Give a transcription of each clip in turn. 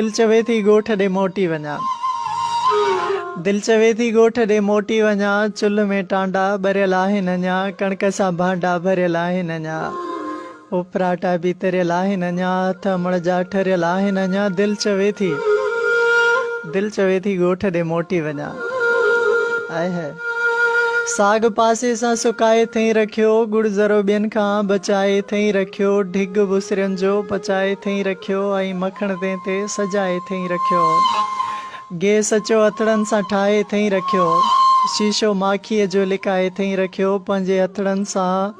دل چوي ٿي ڳوٺ ڏي موٽي وڃان. دل چوي ٿي ڳوٺ ڏي موٽي وڃان، چلهه ۾ ٽانڊا ٻريل آهن اڃا، ڪڻڪ سان ڀانڊا ڀريل آهن اڃا، اڦراٽا به تريل آهن اڃا، هٿ امڙ جا ٺريل آهن اڃا، دل چوي ٿي دل چوي ٿي ڳوٺ ڏي موٽي وڃان. آئي هاء. ساڳ پاسي سان سڪائي ٿئين رکيو، ڳڙ ذرو ٻين کان بچائي ٿئين رکيو، ڍڳ بصرين جو پچائي ٿئين رکيو ۽ مکڻ تنهن تي سجائي ٿئين رکيو. گيهه سچو هٿڙن سان ٺاهي ٿئين رکيو، شيشو ماکيء جو لڪائي ٿئين رکيو، پنهنجي هٿڙن سان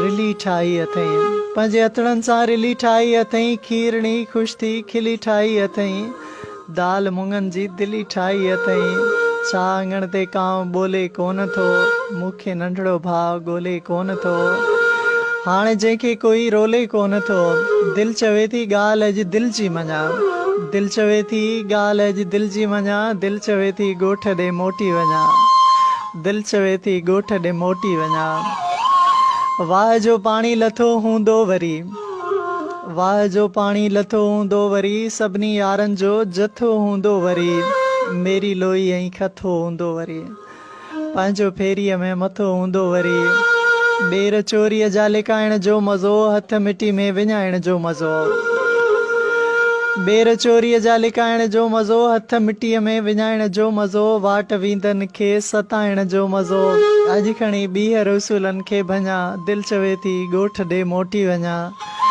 رلي ٺاهي اٿئين. پنهنجي هٿڙن سان رلي ٺاهي اٿئين، کيرڻي خوش ٿي کلي ٺاهي اٿئين. دال مڱن جي دلي ٺاهي اٿئي. ڇا اڱڻ تي ڪانء ٻولي ڪونه ٿو. مون کي ننڍڙو ڀاء ڳولي ڪونه ٿو. هاڻ جنهن کي ڪوئي رولي ڪونه ٿو. دل چوي ٿي ڳالهه اڄ دل جي مڃان. دل چوي ٿي ڳالهه اڄ دل جي مڃان. دل چوي ٿي ڳوٺ ڏي موٽي وڃان. دل چوي ٿي ڳوٺ ڏي موٽي وڃان. واهه جو پاڻي لٿو هوندو وري. واهه جو پاڻي لٿو هوندو وري سڀني يارن جو جٿو هوندو وري ميري لوئي ۽ کٿو هوندو وري پنهنجو ڦيريء ۾ مٿو هوندو وري ٻير چوريء جا لڪائڻ جو مزو هٿ مٽي ۾ وڃائڻ جو مزو ٻير چوريء جا لڪائڻ جو مزو هٿ مٽيء ۾ وڃائڻ جو مزو واٽ ويندن کي ستائڻ جو مزو اڄ کڻي ٻيهر اصولن کي ڀڃان دل چوي ٿي ڳوٺ ڏي موٽي وڃان.